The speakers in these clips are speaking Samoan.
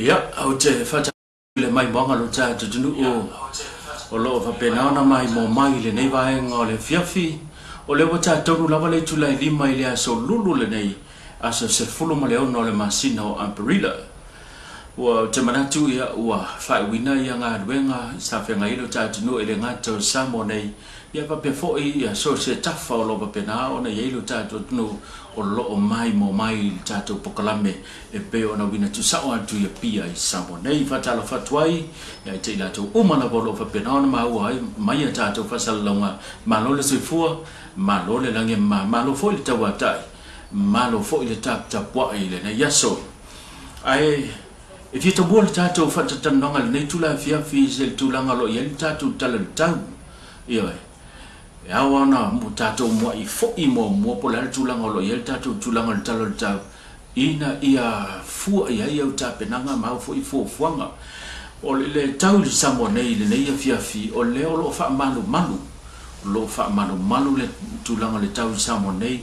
Ia, ou te faatalofa i le maimoaga o lo tatou atunuu o lo o faapena ona maimoa mai i lenei vaega o le afiafi. O lea ua tatou lava le itula e 5 i le aso Lulu lenei, aso 16 o le masina o Aperila. Ua ou te manatu ia ua faaiuina ia galuega sa feagai ai lo tatou atunuu e le gata o Samoa nei, ia faapea foi ia so o se tafa o lo o faapena ona i ai lo tatou atunuu o lo o maimoa mai i le tatou polokalame e pei ona uiina tuusao atu i Apia i Samoa nei. Faatalofa atu ai ia te i latou uma lava o lo o faapena ona maua ai mai a tatou faasalalauga. Malo le soifua, malo le lagi e mama, malo foi le tauatai, malo foi le taputapuai i lenei aso. Ae e fia tomua le tatou faatatalanoaga i lenei itula afiafi i se tulaga o lo o i ai le tatou tala i le tau. Ioe, e ao ona tatou muai foi muamua po o le a le tulaga o lo o i ai le tatou tulaga o le tala o le tau, ina ia fua i ai au tapenaga ma au foi fuafuaga. O le tau i le Samoa nei i lenei afiafi, o lea o lo o faamalumalu, o lo o faamalumalu le tulaga o le tau i Samoa nei.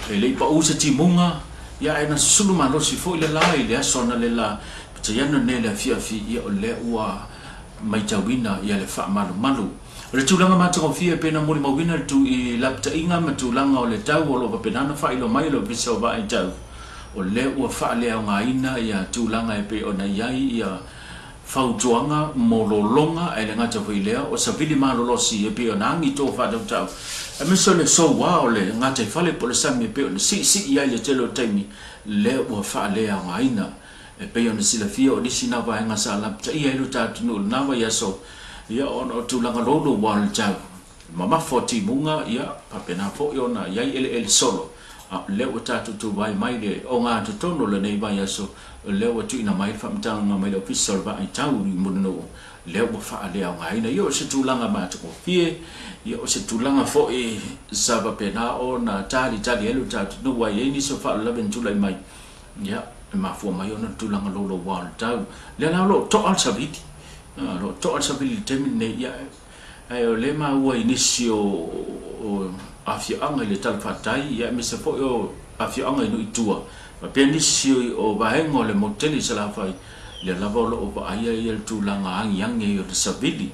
E le i pau se timuga, ia ae na susulu malosi foi le la i le aso analeila, peitai ane nei le afiafi, ia o lea ua matauina ia le faamalumalu. O le tulaga matagofie e pei ona molimauina le tu i lapataiga ma tulaga o le tau o lo o faapena ona faailoa mai e le Ofisa o Vaai Tau, o lea ua faaleaogaina ia tulaga e pei ona i ai ia fautuaga mo lologa, ae le gata foi i lea o savili malolosi e pei ona agi to faatautau, aemaise o le soua o le gataifale po o le sami e pei ona siisii ai le tele o taimi, lea ua faaleaogaina. E pei ona silafia o nisi na vaega sa lapataia ai lo tatou atunuu i lena vaiaso, ia ona o tulaga louloua o le tau, mamafa o timuga, ia faapena foi ona i ai eleele solo. A o lea ua tatou tuvai mai le ogatotonu o lenei vaiaso, o lea ua tuuina mai le faamatalaga mai le Ofisa o le Vaai Tau i Mulinuu, lea ua faaleaogaina. Ia o se tulaga matagofie, ia o se tulaga foi sa faapena ona talitali ai lo tatou atunuu, ua i ai nisi o faalavelave na tulai mai, ia e mafua mai ona le tulaga louloua o le tau. Lea la o lo o toa le savili, o lo o toa le savili i le taimi lenei, ia ae o lea maua i nisi o afioaga i le talafatai, ia aemaise foi o afioaga i nuu i tua, faapea nisi o vaega o le motu tele i Salafai, lea lava o lo o vaaia ia le tulaga agiagi o le savili.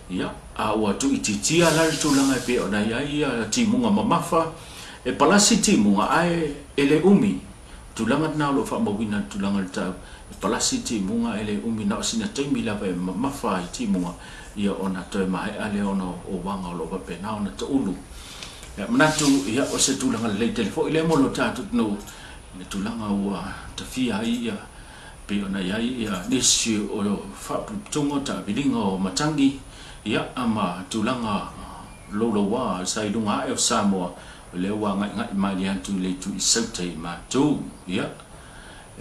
Ia, a ua tuuitiitia la le tulaga e pei ona i ai ia timuga mamafa, e palasi timuga ae e le umi. Tulaga lena o lo o faamauina le tulaga o le tau, e palasi timuga ae le umi, na o sina taimi lava e mamafa ai timuga, ia ona toe maea lea ona o uaga o lo o faapena ona taulu. Ia manatu, ia o se tulaga lelei tele foi lea mo lo tatou atunuu, i le tulaga ua tafia ai ia pei ona i ai ia nisi o faaputuputuga o taaviliga o matagi, ia ma tulaga louloua sa i luga ae o Samoa, o lea ua agaigai malie atu i le itu i Sauta i matou. Ia,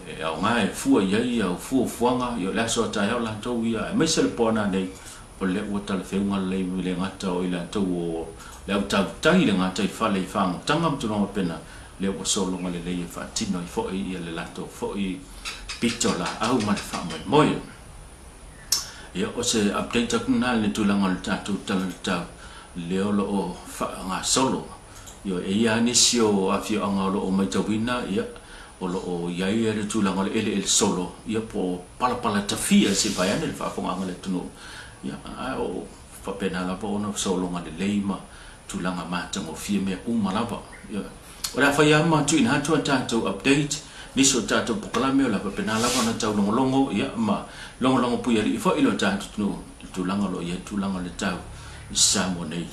e aoga e fua i ai au fuafuaga, ia o le aso a taeao latou ia, aemaise le po nanei, o lea ua talafeuga lelei i le gata o i latou o le au tautai i le gataifale i fagotanga ma tulaga faapena, lea ua sologa lelei e faatino ai foi ia le latou foi pito laau ma le faamoemoe. Ia, o se update atu lena i le tulaga o le tatou tala i le tau, lea o lo o faagasolo. Ia, e i ai nisi o afioaga o lo o matauina, ia, o lo o i ai le tulaga o le eleele solo, ia, po o palapala tafia se i fai ane le faafofogaaga a le atunuu. Ia, ae o faapena lava ona sologa lelei ma tulaga matagofie mea uma lava. Ia, o le a fai lava ma tuuina atu a tatou update, nisi o tatou polokalame o le a faapena lava ona taulogologo, ia, ma logologo puialii foi lo tatou atunuu i le tulaga o lo o i ai le tulaga o le tau i Samoa nei.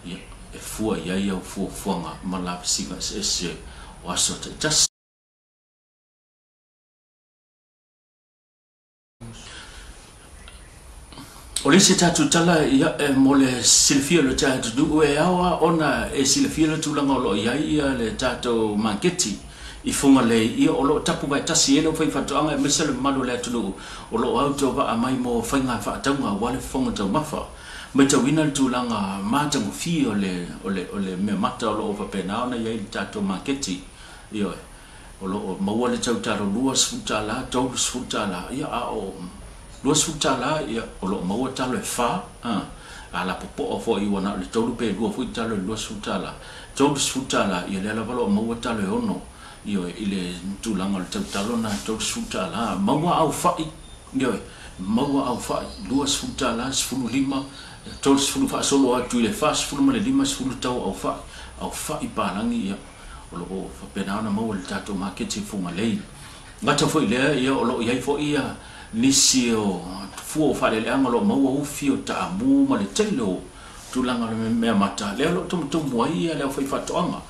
Ia, e fua i ai au fuafuaga ma lavasiga eseese o aso taitasi. O le isi tatou tala, ia, e mo le silafia o le tatou atunuu, e ao lava ona e silafia le tulaga o lo o i ai ia le tatou maketi i Fugalei, ia o lo o tapu vaetasi ai le aufaifaatoaga aemaise le mamalu o le atunuu o lo o autovaa mai mo faiga faatauga aua le fofoga taumafa. Matauina le tulaga matagofie o le o le o le meamata o lo o faapena ona i ai le tatou maketi. Ioe, o lo o maua le tau talo $20, $30, ia a o $20, ia o lo o maua talo e 4, a lapopoa foi ua na o le 3 pe 2 foi talo i le $20. $30, ia lea lava o lo o maua talo e 6, ioe, i le tulaga o le tau talo lena $30. Maua au fai. Ioe, maua aufa'i, $20, 15, 30 fa'asolo atu i le 40 ma le 50 tau aufa'i, aufa'i palagi ia, o lo'o fa'apena ona maua i le tatou maketi Fugalei. Gata fo'i lea ia o lo'o i ai fo'i ia nisi o fua o fa'ale'ale'aga o lo'o maua ufi o ta'amū ma le tele o tulaga o le mea mata lea o lo'o tumutumu ai ia le aufaifaatoaga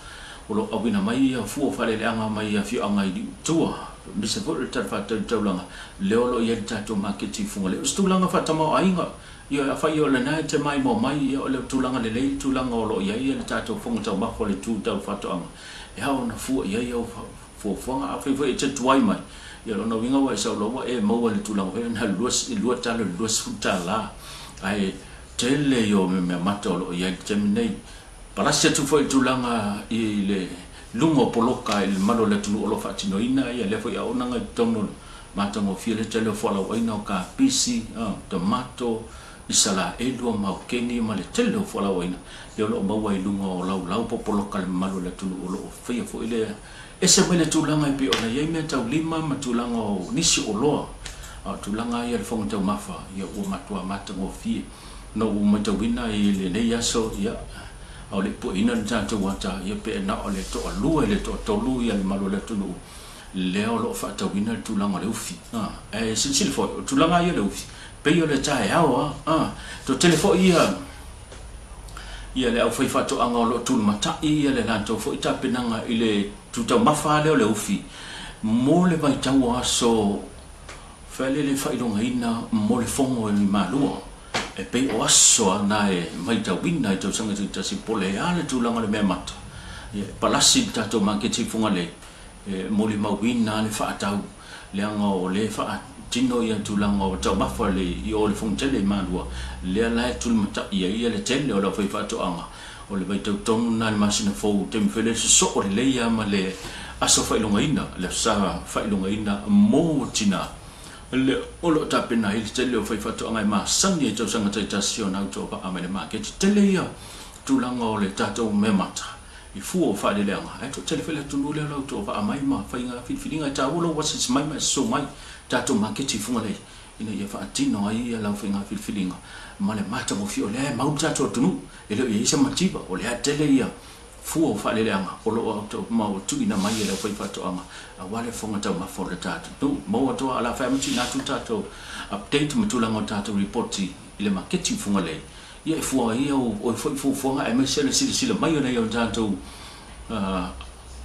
o lo'o auina mai ia fua o fa'ale'ale'aga mai afioaga i Liutua aemaise foi o le talafatai o le taulaga lea o lo'o i ai le tatou maketi i Fugalei. O se tulaga fa'atamaoaiga ia afai o lena e te maimoa mai ia o le tulaga lelei le tulaga o lo'o i ai le tatou fofoga taumafa o le tu tau faatoaga e ao ona fua i ai au fuafuaga. Afai foi e te tuai mai ia lona uiga ua e sauloa ua e maua i le tulaga foi lena 2 talo i le $20 ae tele i o mea mata o lo'o i ai i le taimi nei. Palasi atu foi i le tulaga i le luga o poloka i le mamalu o le atunuu o lo'o fa'atinoina ia lea foi auaunaga i totonu o le matagofie le tele o fualau'aina o kapisi, tomato, Isalaelu maukeni ma le tele o fualau'aina lea o lo'o maua i luga o laulau po o poloka i le mamalu o le atunuu o lo'o faia foi lea. Ese mai le tulaga e pei ona i ai mea taulima ma tulaga o nisi oloa, a o tulaga ia i le fofoga taumafa ia ua matuā matagofie. Na ou matauina i lenei aso ia a o le i pueina le tatou ata ia pe na o le to'alua i le to'atolu ia le mamalu o le atunuu lea o lo'o fa'atauina le tulaga o le ufi. Ae silasila foi o tulaga ia o le ufi pei o le taeao a toatele foi ia ia le aufaifaatoaga o lo'o tulimata'i ia le latou foi tapenaga i le tutaumafa lea o le ufi mo le vaitau o aso faalele faailogaina mo le fogo i Malua e pei o aso ana e matauina i tausaga taitasi po o le a le tulaga o le mea mata ia e palasi le tatou maketi i Fugalei e molimauina le fa'atau leaga o lē fa'atino ia tulaga o taumafa le i o le fogatele i Malua lea la e tulimata'i ai ia le tele o le aufaifaatoaga o le vaitau tonu lena i le masina fou taimi foi lea soso'o lelei a ma le aso faailogaina le aso sa faailogaina mo tinā le o lo'o tapena ai le tele o faifaatoaga e masani ai tausaga taitasi ona autova'a mai le maketi tele ia tulaga o le tatou mea mata i fua o fa'ale'ale'aga ae to'atele foi le atunuu lea o le autova'a mai ma faiga filifiliga e tāua lou asiasi mai ma e sosoo mai tatou maketi i Fugalei ina ia fa'atino ai ia lau faiga filifiliga ma le matagofie o lea e mau le tatou atunuu e le o i ai se mativa o lea tele ia fua o fa'ale'ale'aga o lo'o auto ma ua tu'uina mai e le aufaifaatoaga auā le fofoga taumafa o le tatou maua atoa ala fai ma tu'uina atu tatou update ma tulaga o tatou ripoti i le maketi i Fugalei ia e fua ai au oe foi fuafuaga aemaise le silasila mai o nai o tatou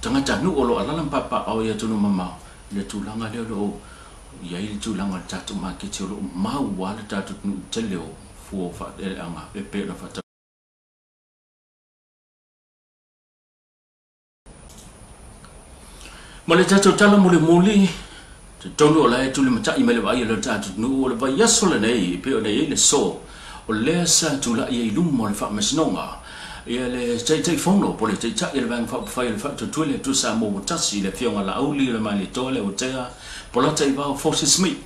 tagatanuu o lo'o alaala ma papaaao i atunuu mamao i le tulaga lea o lo'o i ai le tulaga o le tatou maketi o lo'o mau a le tatou atunuu i le tele o fua o fa'ale'ale'aga e pei ona fa'atau. Ma le tatou tala mulimuli, talitonu o la e tulimata'i mai le vaai a le tatou atunuu o le vaiaso lenei e pei ona i ai le so o lea sa tula'i ai i luma o le faamasinoga ia le Taitaifono po o le Taitai o le Vaega Faaupufai o le Faatuatua i le Atua Samoa ua tasi le Afioga Laauli o le Malietoa Leuatea Polata Ivao Force Smith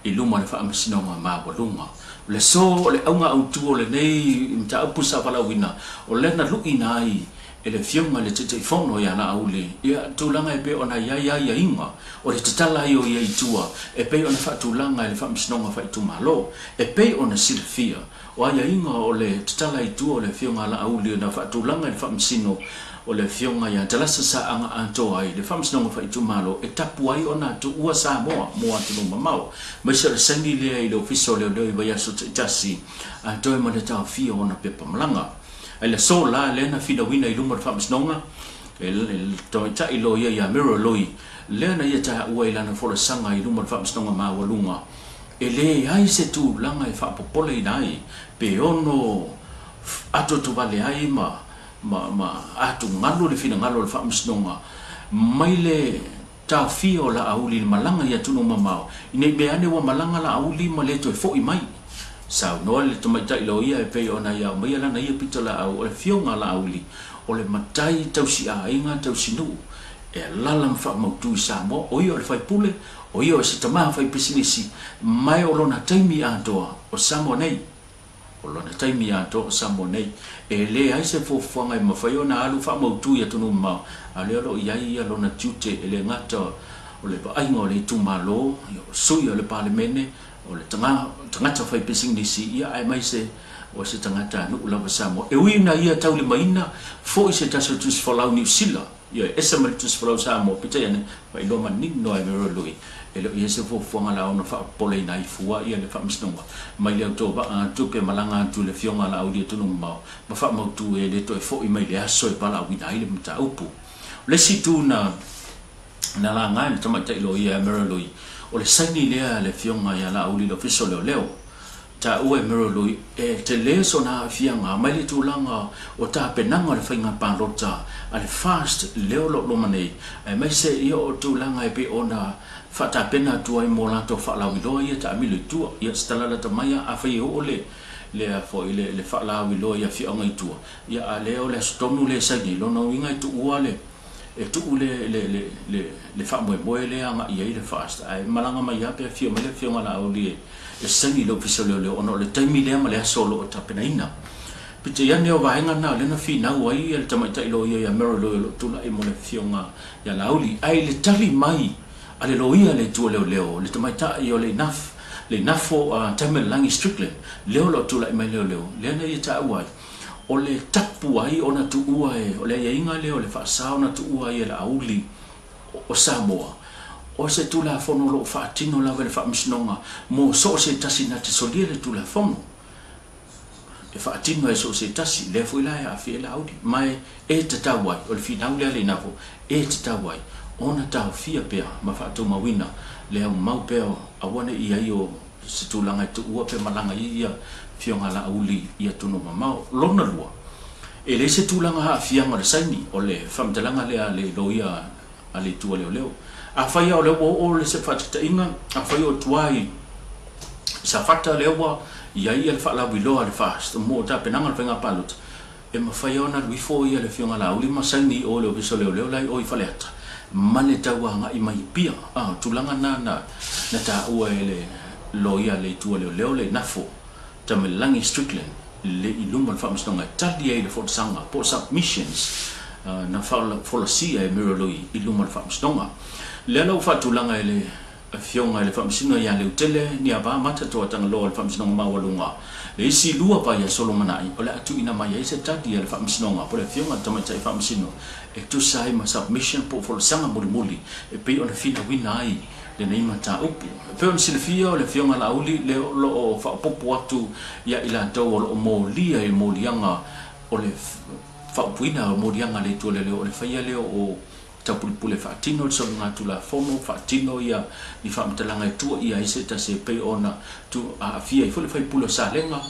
i luma o le faamasinoga maualuga. O le aso o le auga autū o lenei mataupu sa valaauina, o lea na lu'ina ai e le Afioga i le Taitaifono ia Laauli ia tulaga e pei ona i ai aiaiga o le tatala ai o ia i tua e pei ona fa'atulaga e le Faamasinoga Faaitumalo. E pei ona silafia, o aiaiga o le tatala i tua o le Afioga a Laauli na fa'atulaga e le Faamasino o le Afioga ia Talasa Saaga atoa ai le Faamasinoga Faaitumalo e tapu ai ona tuua Samoa mo atunuu mamao aemaise o le saini lea i le Ofisa o Leoleo i vaiaso taitasi atoe ma le taofia o ona pepa malaga. Ae le aso la lea na finauina i luma o le Faamasinoga e le tamaitai loia ia Miro Lui lea na ia tāua i lana folasaga i luma o le Faamasinoga Maualuga e leai se tulaga e faapopoleina ai pe ono atoatovale ai ma ma ma atugalu le finagalo o le Faamasinoga mai le taofia o Laauli i le malaga i atunuu mamao ina i mea ane ua malaga Laauli ma le toe fo'i mai. Saunoa le tamaitai loia e pei ona ia aumaia lana ia pitolaau o le Afioga a Laauli o le matai tausiaiga tausinuu e alaala ma fa'amautū i Samoa o ia o le faipule o ia o se tamā faipisinisi mae o lona taimi atoa o Samoa nei. O lona taimi atoa o Samoa nei e leai se fuafuaga e mafai ona alu fa'amautū i atunuu mamao a o lea o lo'o i ai ia lona tiute e le gata o le vaaiga o le itumalo, ia, o sui o le Palemene, o le tagata faipisinisi, ia, aemaise o se tagatanuu lava Samoa. E ui ina ia taulimaina foi se tasi o tusi folau Niu Sila, ia, e ese ma le tusi folau Samoa, peitai ane, faailoa manino e Mary Lui, e le o i ai se fuafuaga la ona faapopoleina ai fua ia le Faamasinoga mai le autovaa atu pe malaga atu le Afioga a Laauli e atunuu mamao ma faamautu e le toe fo'i mai le aso e valaauina ai le mataupu. O le isi itu na laga e le tamaitai loia Mary Lui, o le saini lea a le Afioga ia Laauli i le Ofisa o Leoleo. Taua e Mary Lui e tele sona aafiaga mai le tulaga o tapenaga o le faiga palota a le FAST lea o lo o loma nei, aemaise ia o tulaga e pei ona faatapena atu ai mo latou faalauiloa ia taamilo i tua. Ia, se tala lata mai afai e oo le lea foi le faalauiloa i afioaga i tua, ia, a lea o le aso tonu le saini, lona uiga e tuua le e tuu le faamoemoe lea agai ai le FAST, ae malaga mai lava pe afio mai le Afioga Laauli e saini i le Ofisa o Leoleo ona o le taimi lea ma le aso o lo o tapenaina. Peitai ane o vaega na o lea na finau ai le tamaitai loia ia Mary Lui o lo o tulai mo le Afioga ia Laauli. Ae i le tali mai a le loia le itu o leoleo, le tamaitai o le Inaf, le Inafo Tamilelagi Strickland, lea o lo o tulai mai leoleo, lea na ia taua ai, o le tapu ai ona tuua e, o le aiaiga lea o le faasa ona tuua ai e Laauli o Samoa, o se Tulafono o lo o faatino lava e le Faamasinoga mo so o se tasi na te solia le Tulafono. E faatino ai so o se tasi, lea foi la e aafia ai Laauli. Ma e tatau ai, o le finau lea le Inafo, e tatau ai ona taofia pea ma faatumauina le aumau pea aua ne i ai o se tulaga e tuua pe malaga ai ia Afioga Laauli i atunuu mamao. Lona lua, e leai se tulaga aafiaga o le saini, o le faamatalaga lea a le loia a le itu a leoleo. Afai lava o lea ua oo le se faataitaiga, afai o tua i Safata lea ua i ai le faalauiloa a le FAST mo tapenaga o le faiga palota, e mafai ona alu ifo ia le Afioga Laauli ma saini i o i le Ofisa o Leoleo la i o i Faleata ma le tauagai mai i Apia. A, tulaga na na taua e le loia a le itu a leoleo le Nafo Tamilelagi Strickland le i luma o le Faamasinoga e tali ai le folasaga po o submissions na folasia e Mary Lui i luma o le Faamasinoga. Lea la ua faatulaga e le Afioga i le Faamasino ia Leutele Niava Mata Toatagaloa o le Faamasinoga Maualuga le isi 2 vaiaso lumanai o le a tuuina mai ai se tali a le Faamasinoga po o le Afioga i le Tamaitai Faamasino e tusa ai ma submission po o folasaga mulimuli e pei ona finauina ai lenei mataupu. E pei ona silafia o le Afioga Laauli le o lo o faaopoopo atu ia i latou o lo o molia i le moliaga o le faaupuina o moliaga a le Itu o le Leo o le faia lea o taupulepule faatino le soligatulafono, faatino ia ni faamatalaga e tua ia ai se tasi e pei ona tu aafia ai foi le faipule o Salega,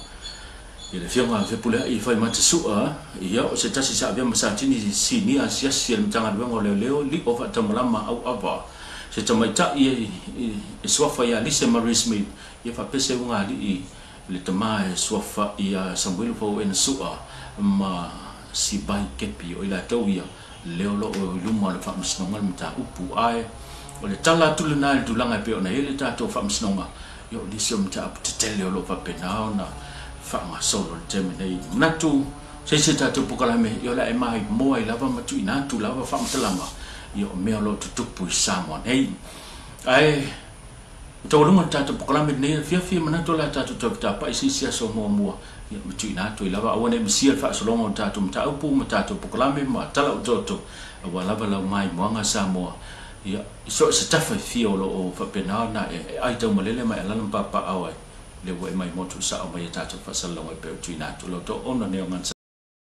ia le Afioga a Fepuleai Faimata Sua, ia o se tasi sa avea ma Satini Sinia asiasi a le Matagaluega o Leoleo, li'o faatamalama auava se tamaitai e suafa ia Lise Marie Smith, ia faapea se ugali'i le tama e suafa ia Samuelu Fauena Sua ma Sibai Kepi, o i latou ia lea o lo o i luma o le Faamasinoga le mataupu. Ae o le tala atu lena i le tulaga e pei ona i ai le tatou Faamasinoga, ia o nisi o mataupu tetele o lo o faapena ona faagasolo i le taimi nei. Manatu se isi tatou polokalame, ia o le a e maimoa ai lava ma tuuina atu lava faamatalaga, ia o mea o lo o tutupu i Samoa nei. Ae taualuga le tatou polokalame lenei afiafi, manatu o le a tatou toe fetapai se isi aso muamua, ia ma tuuina atu ai lava, aua ne i misia le faasologa o tatou mataupu ma tatou polokalame ma tala otooto aua lava lau maimoaga Samoa, ia i so o se tafa e fia o lo o faapena ona e ai taumalele ma e alaala ma papaaao ai lea ua e maimoa tuusao mai ia tatou faasalalauga e pei ona tuuina atu. Lau toaono nei o